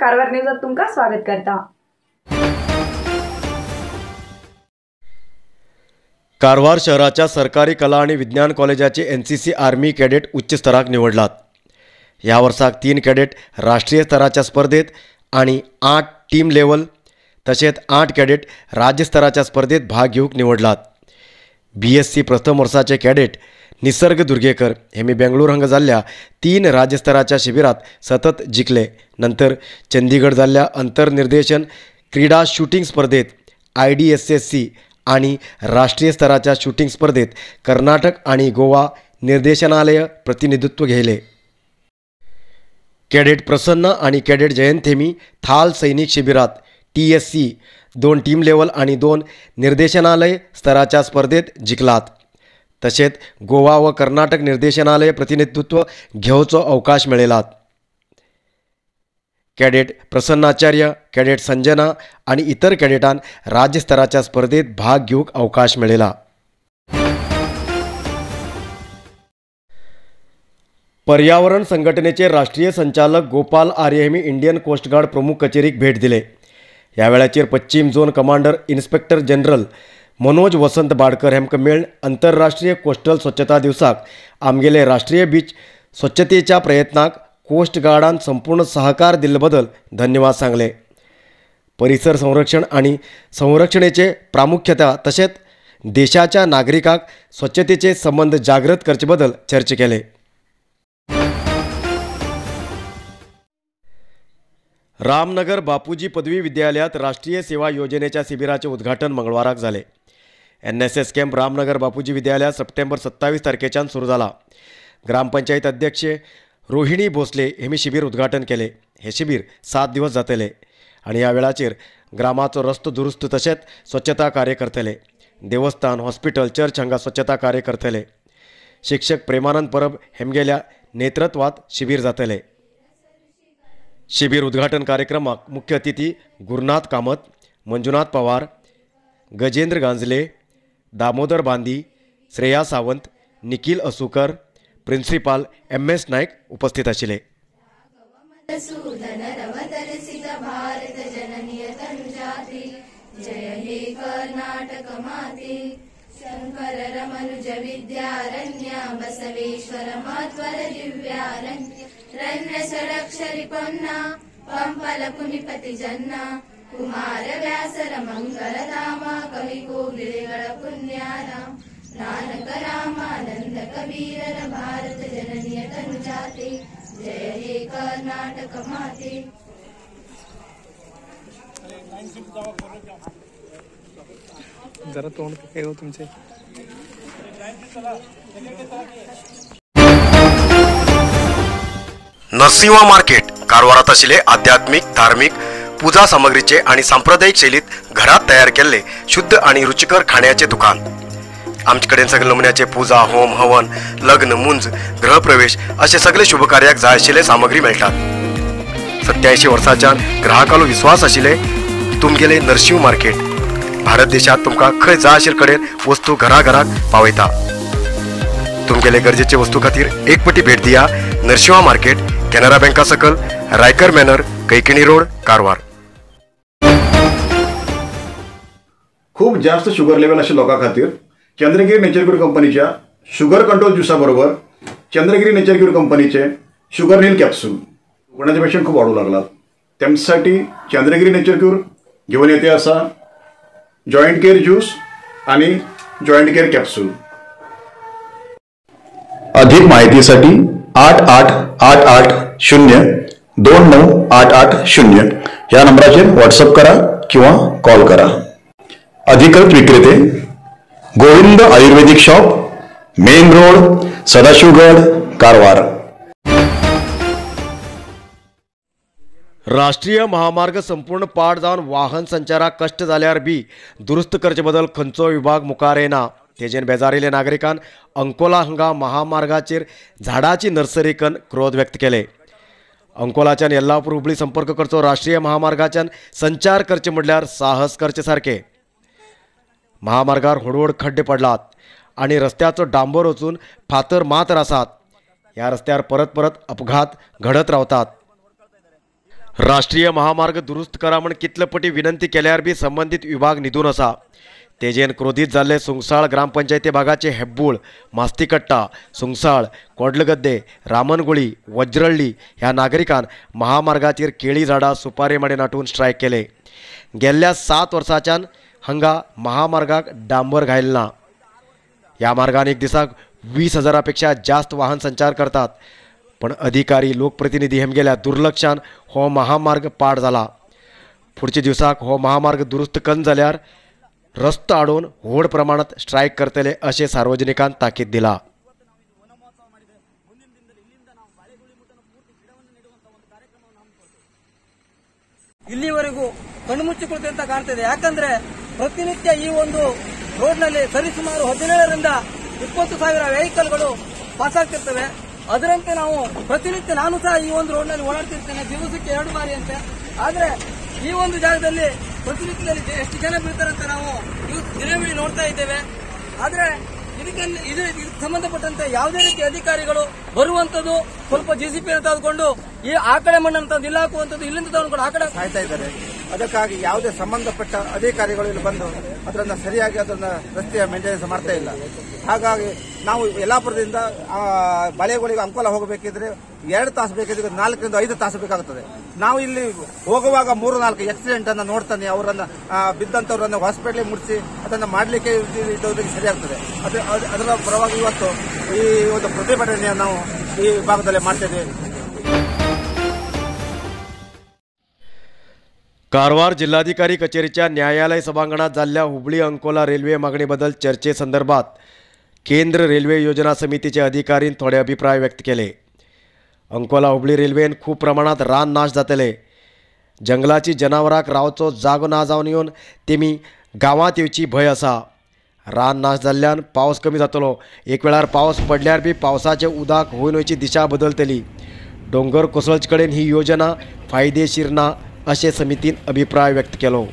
कारवार न्यूजात तुमकां स्वागत करता। कारवार शहराच्या सरकारी कला आणि विज्ञान कॉलेजाचे एनसीसी आर्मी कॅडेट उच्च स्तराक निवडलात। ह्या वर्साक 3 कॅडेट राष्ट्रीय स्तराच्या स्पर्धेत आणि 8 टीम लेवल तशेंच 8 कॅडेट राज्य स्तराच्या स्पर्धेत भाग घेवंक निवडलात। बीएससी प्रथम वर्साचे कॅडेट निसर्ग दुर्गेकर हे मी बेंगळूर हांगा जाल्ल्या 3 राज्य स्तराच्या शिबिरात सतत जिखले। नंतर चंदीगड जाल्ल्या अंतरनिर्देशन क्रीडा शूटिंग स्पर्धेत IDSSC आणि राष्ट्रीय स्तराच्या शूटिंग स्पर्धेत कर्नाटक आणि गोवा निर्देशनालय प्रतिनिधित्व घेतले। कॅडेट प्रसन्न आणि कॅडेट जयंत हेमी थाल सैनिक शिबिरात TSC 2 team level आणि 2 निर्देशनालय स्तराच्या स्पर्धेत जिखलात। तसेच गोवा व कर्नाटक निर्देशनालय प्रतिनिधित्व घेवचो अवकाश मेळयलात। कॅडेट प्रसन्नाचार्य, कॅडेट संजना आणि इतर कॅडेटान राज्य स्तराच्या स्पर्धेत भाग घेवंक अवकाश मेळयला। पर्यावरण संघटनेचे राष्ट्रीय संचालक गोपाल आर्य हेमी इंडियन कोस्ट गार्ड प्रमुख कचेरीक भेट दिले। ह्या वेळाचेर पश्चिम zone commander inspector general Manoj Vasant Badkar हेमकां मेळ्ळ आंतरराष्ट्रीय कोस्टल स्वच्छता दिवसाक आमगेले राष्ट्रीय बीच स्वच्छतेच्या प्रयत्नाक कोस्ट गार्डान संपूर्ण सहकार दिल्ले बदल धन्यवाद सांगले। परिसर संरक्षण आणि संरक्षणेचे प्रामुख्यता तशेंच देशाच्या नागरिकांक स्वच्छतेचे संबंध जागृत करचे बदल चर्चा केले। रामनगर बापूजी पदवी विद्यालयात राष्ट्रीय सेवा योजनेच्या शिबिराचे उद्घाटन मंगळवाराक जाले। NSS camp Ramnagar Bapuji विद्यालयात सप्टेंबर 27 तारखेच्यान सुरू जाला। ग्रामपंचायत अध्यक्ष रोहिणी भोसले हेमी शिबीर उद्घाटन केले। हे शिबीर 7 दिवस जातले आणि ह्या वेळाचेर ग्रामाचो रस्तो दुरुस्त तशेंच स्वच्छता कार्य करतले। देवस्थान, हॉस्पिटल, चर्च हांगा स्वच्छता कार्य करतले। शिक्षक प्रेमानंद परब हेमगेल्या नेतृत्वात शिबीर जातले। शिबीर उद्घाटन कार्यक्रमाक मुख्य अतिथी गुरुनाथ कामत, मंजुनाथ पवार, गजेंद्र गांजले, दामोदर बांदी, Shreya Sawant, Nikhil असुकर, principal MS Naik उपस्थित आशिल्ले। कुमार व्यासर मंगलधाम कवि कोगिलेಗಳ ಪುಣ್ಯಾರಾಮ ನಾನಕ ರಾಮಾನಂದ ಕಬೀರರ ಭಾರತ ಜನನಿಯ ತನುಜಾತೆ ಜಯ ಹೇ ಕರ್ನಾಟಕ ಮಾತೆ। जरा तोंड काय हो तुमचे। नरसिंहा मार्केट कारवारात आशिल्ले आध्यात्मिक, धार्मिक पूजा सामग्रीचे आणि सांप्रदायिक शैलीत घरात तयार केल्ले शुद्ध आणि रुचिकर खाण्याचे दुकान। आमचे कडेन सगळे नमुन्याचे पूजा, होम, हवन, लग्न, मुंज, गृहप्रवेश असे सगळे शुभकार्याक जाय आशिल्ले सामग्री मेळटात। 87 वर्सांच्यान ग्राहकालो विश्वास आशिल्ले तुमगेले नरसिंह मार्केट भारत देशात तुमकां खंय जाय आशिल्ले कडेन वस्तू घरा घराक पावयता। तुमगेले गरजेचे वस्तू खातीर एक पटी भेट दिया नरसिंहा मार्केट, केनरा बँका सकल, रायकर मॅनर, कैकिणी रोड, कारवार। खूप जास्त शुगर लेवल अशा लोकां खातीर चंद्रगिरी नेचर क्यूर कंपनीच्या शुगर कंट्रोल ज्युसा बरोबर चंद्रगिरी नेचर क्यूर कंपनीचे शुगर नील कॅप्सूल कोणाचे पेशंट खूप वाढू लागलात त्यांच्यासाठी चंद्रगिरी नेचर क्यूर घेऊन येते असा जॉईंट केअर ज्यूस आणि जॉईंट केअर कॅप्सूल। अधिक माहितीसाठी 8 8 8 8 0 2 9 8 8 0 या नंबराचेर व्हॉट्सअप करा किंवा कॉल करा। अधिकृत विक्रेते Govind Ayurvedic shop, main road, Sadashivgad, Karwar. राष्ट्रीय महामार्ग संपूर्ण पाड जावन वाहन संचाराक कष्ट जाल्यार बी दुरुस्त करचे बदल खंयचो विभाग मुखार येना। तेजेन बेजारिल्ले नागरिकान अंकोला हांगा महामार्गाचेर झाडाची नर्सरी कन क्रोध व्यक्त केले। अंकोलाच्यान येल्लापूर हुबळी संपर्क करचो राष्ट्रीय महामार्गाच्यान संचार करचे म्हणल्यार साहस करचे सारखे। महामार्गार व्हड व्हड खड्डे पडलात आनी रस्त्याचो डांबर वचून फातर मात्र आसात। ह्या रस्त्यार परत परत अपघात घडत रावतात। राष्ट्रीय महामार्ग दुरुस्त करा म्हण कितले पटी विनंती केल्यार बी संबंदीत विभाग न्हिदून आसा. तेजेन क्रोधीत जाल्ले सुंगसाळ ग्रामपंचायती भागाचे हेब्बूळ, मास्तीकट्टा, सुंगसाळ, कोडलगद्दे, रामनगुळी, वज्रळ्ळी ह्या नागरिकान महामार्गाचेर केळी झाडां सुपारी माडे नाटून स्ट्रायक केले. गेल्ल्या 7 वर्सांच्यान हांगा महामार्गाक डांबर घायल ना. ह्या मार्गान एक दिसाक 20,000 पेक्षा जास्त वाहन संचार करतात, पण अधिकारी लोकप्रतिनिधी हेमगेल्या दुर्लक्षान हो महामार्ग पाड जाला. फुडच्या दिवसाक हो महामार्ग दुरुस्त कन जाल्यार रस्तो आडोवन व्हड प्रमाणात स्ट्रायक करतले अशें सार्वजनिकान ताकीद दिला. ಇಲ್ಲಿವರೆಗೂ ಕಣ್ಮುಚ್ಚಿಕೊಳ್ಳುತ್ತೆ ಅಂತ ಕಾಣ್ತಿದೆ. ಯಾಕಂದ್ರೆ ಪ್ರತಿನಿತ್ಯ ಈ ಒಂದು ರೋಡ್ನಲ್ಲಿ ಸರಿಸುಮಾರು 17 ರಿಂದ 20,000 ವೆಹಿಕಲ್ಗಳು ಪಾಸ್ ಆಗ್ತಿರ್ತವೆ. ಅದರಂತೆ ನಾವು ಪ್ರತಿನಿತ್ಯ ನಾನು ಸಹ ಈ ಒಂದು ರೋಡ್ನಲ್ಲಿ ಓಡಾಡ್ತಿರ್ತೇನೆ, ದಿವಸಕ್ಕೆ 2 ಬಾರಿ ಅಂತೆ. ಆದ್ರೆ ಈ ಒಂದು ಜಾಗದಲ್ಲಿ ಪ್ರತಿನಿತ್ಯದಲ್ಲಿ ಎಷ್ಟು ಜನ ಬೀಳ್ತಾರಂತ ನಾವು ದಿನವಿಡೀ ನೋಡ್ತಾ ಇದ್ದೇವೆ. ಆದ್ರೆ ಇದಕ್ಕೆ ಸಂಬಂಧಪಟ್ಟಂತೆ ಯಾವುದೇ ರೀತಿ ಅಧಿಕಾರಿಗಳು ಬರುವಂತದ್ದು, ಸ್ವಲ್ಪ ಜಿಸಿಪಿ ತೆಗೆದುಕೊಂಡು ಈ ಆ ಕಡೆ ಮಣ್ಣನ್ನು ತಂದು ಇಲ್ಲಿ ಹಾಕುವಂತದ್ದು, ಇಲ್ಲಿಂದ ತಗೊಂಡು ಆ ಕಡೆ ಕಾಯ್ತಾ ಇದ್ದಾರೆ. ಅದಕ್ಕಾಗಿ ಯಾವುದೇ ಸಂಬಂಧಪಟ್ಟ ಅಧಿಕಾರಿಗಳು ಇಲ್ಲಿ ಬಂದು ಅದನ್ನು ಸರಿಯಾಗಿ ಅದನ್ನ ರಸ್ತೆಯ ಮೇಂಟೆನೆನ್ಸ್ ಮಾಡ್ತಾ ಇಲ್ಲ. ಹಾಗಾಗಿ ನಾವು ಯಲ್ಲಾಪುರದಿಂದ ಬಾಳೆಗೊಳಿಗೆ ಅಂಕೋಲ ಹೋಗಬೇಕಿದ್ರೆ 2 ತಾಸು ಬೇಕಿದ್ರೆ 4 ರಿಂದ 5 ತಾಸು ಬೇಕಾಗುತ್ತದೆ. ನಾವು ಇಲ್ಲಿ ಹೋಗುವಾಗ 3-4 ಆಕ್ಸಿಡೆಂಟ್ ಅನ್ನು ನೋಡ್ತಾನೆ ಅವರನ್ನ ಬಿದ್ದಂತವರನ್ನು ಹಾಸ್ಪಿಟಲ್ ಮುಟ್ಟಿಸಿ ಅದನ್ನು ಮಾಡಲಿಕ್ಕೆ ಇದ್ದವರಿಗೆ ಸರಿಯಾಗ್ತದೆ. ಅದರ ಪರವಾಗಿ ಇವತ್ತು ಈ ಒಂದು ಪ್ರತಿಭಟನೆಯನ್ನು ನಾವು ಈ ಭಾಗದಲ್ಲಿ ಮಾಡ್ತೇವೆ. कारवार जिल्हाधिकारी कचेरीच्या न्यायालय सभांगणात जाल्ल्या हुबळी अंकोला रेल्वे मागणी बदल चर्चे संदर्भात केंद्र रेल्वे योजना समितीचे अधिकारीन थोडे अभिप्राय व्यक्त केले. अंकोला हुबळी रेल्वेन खूब प्रमाणात रान नाश जातले, जंगलाची जनावरांक रावचो जागो ना जावन येवन तेमी गांवांत येवची भंय आसा. रान नाश जाल्ल्यान पावस कमी जातलो, एक वेळार पावस पडल्यार बी पावसाचें उदक व्हांवन वयची दिशा बदलतली. दोंगर कोसळचे कडेन ही योजना फायदेशीर ना अशें समितीन अभिप्राय व्यक्त केलो.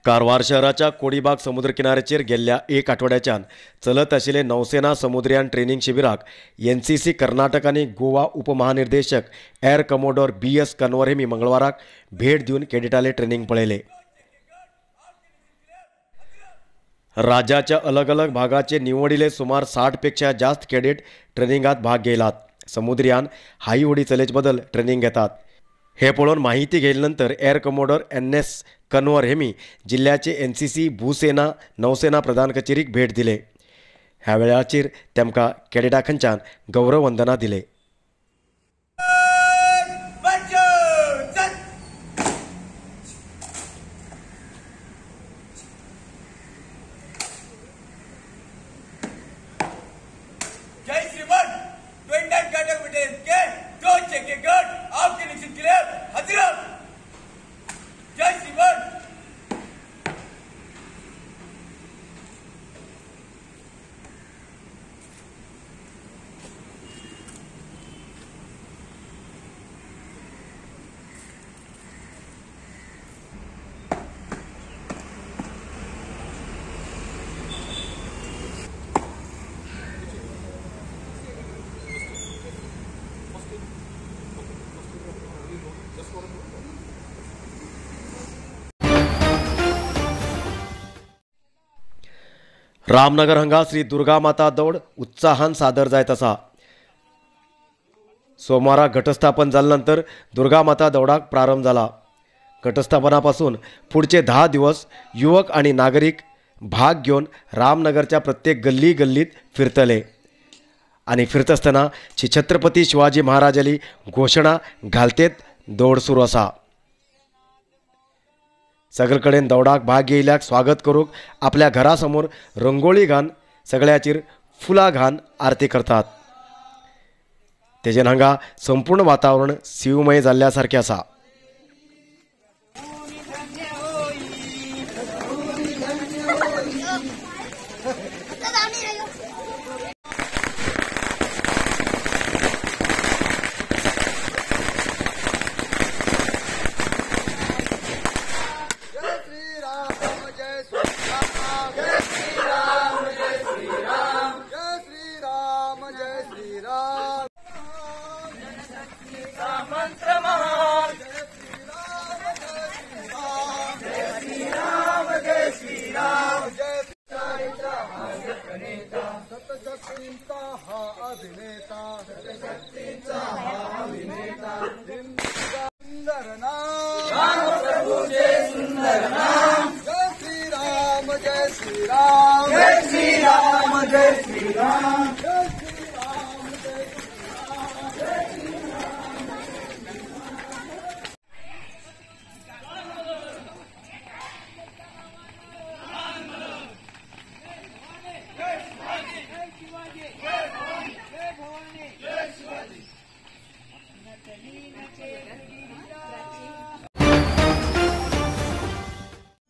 कारवार शहराच्या कोडीबाग समुद्र किनाऱ्याचेर गेल्ल्या एक आठवड्याच्यान चलत आशिल्ले नौसेना समुद्रयान ट्रेनिंग शिबिराक एनसीसी कर्नाटक आनी गोवा उपमहानिर्देशक एअर कमोडोर BS Kanwar हेमी मंगळवाराक भेट दिवन कॅडेटाले ट्रेनिंग पळयले. राज्याच्या अलग अलग भागाचे निवडिले सुमार 60 पेक्षा जास्त कॅडेट ट्रेनिंगात भाग घेयलात. समुद्रयान हाई होडी चलेचे बदल ट्रेनिंग घेतात. हे पळोवन माहिती घेतल्या नंतर एअर कमोडोर NS Kanwar हेमी जिल्ह्याचे एनसीसी भूसेना नौसेना प्रधान कचेरीक भेट दिले. ह्या वेळाचेर तेमकां कॅडेटा खंयच्यान गौरववंदना दिले. रामनगर हांगा श्री दुर्गा माता दौड उत्साहान सादर जायत आसा. सोमारा घटस्थापन जाले नंतर दुर्गा माता दौडाक प्रारंभ जाला. घटस्थापनापासून पुढचे 10 दिवस युवक आणि नागरिक भाग घेवन रामनगरच्या प्रत्येक गल्ली गल्लीत फिरतले आणि फिरत आसतना श्री छत्रपती शिवाजी महाराजाली घोशणा घालतेत दौड सुरू आसा. सगळे कडेन दौडाक भाग घेयल्याक स्वागत करूंक आपल्या घरासमोर रंगोळी घान सगळ्याचेर फुलां घान आरती करतात. तेजेन हांगा संपूर्ण वातावरण शिवमय जाल्ल्या सारकें आसा. शक्तींचा हा अभिनेता, शक्तींचा हा अभिनेता, सुंदर नाम प्रभूचे सुंदर नाम, जय श्री राम जय श्री राम जय श्री राम जय श्री राम जय श्री राम जय श्री राम जय श्री राम।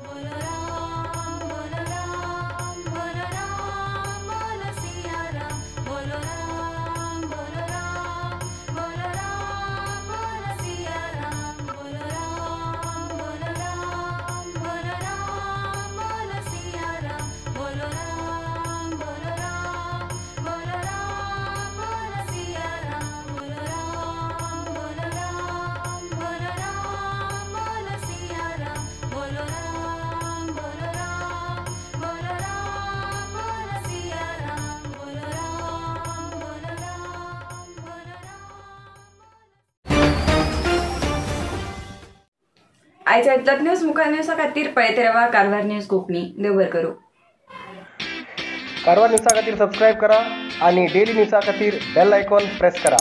बोलो राम बोलो राम बोलो राम बोलो सिया राम, बोलो राम बोलो राम बोलो राम बोलो सिया राम, बोलो राम बोलो राम बोलो राम बोलो सिया राम, बोलो राम बोलो राम बोलो राम बोलो सिया राम, बोलो राम बोलो राम बोलो राम बोलो सिया राम, बोलो राम बोलो राम बोलो राम बोलो सिया राम, बोलो राम बोलो राम बोलो राम। आयच्या इतलोच न्यूज मुखार न्यूजा खातीर पळयत रावा कारवार न्यूज कोंकणी. देव बरें करूं. कारवार न्यूजा खातीर सबस्क्रायब करा आणि डेली न्यूजा खातीर बेल आयकॉन प्रेस करा.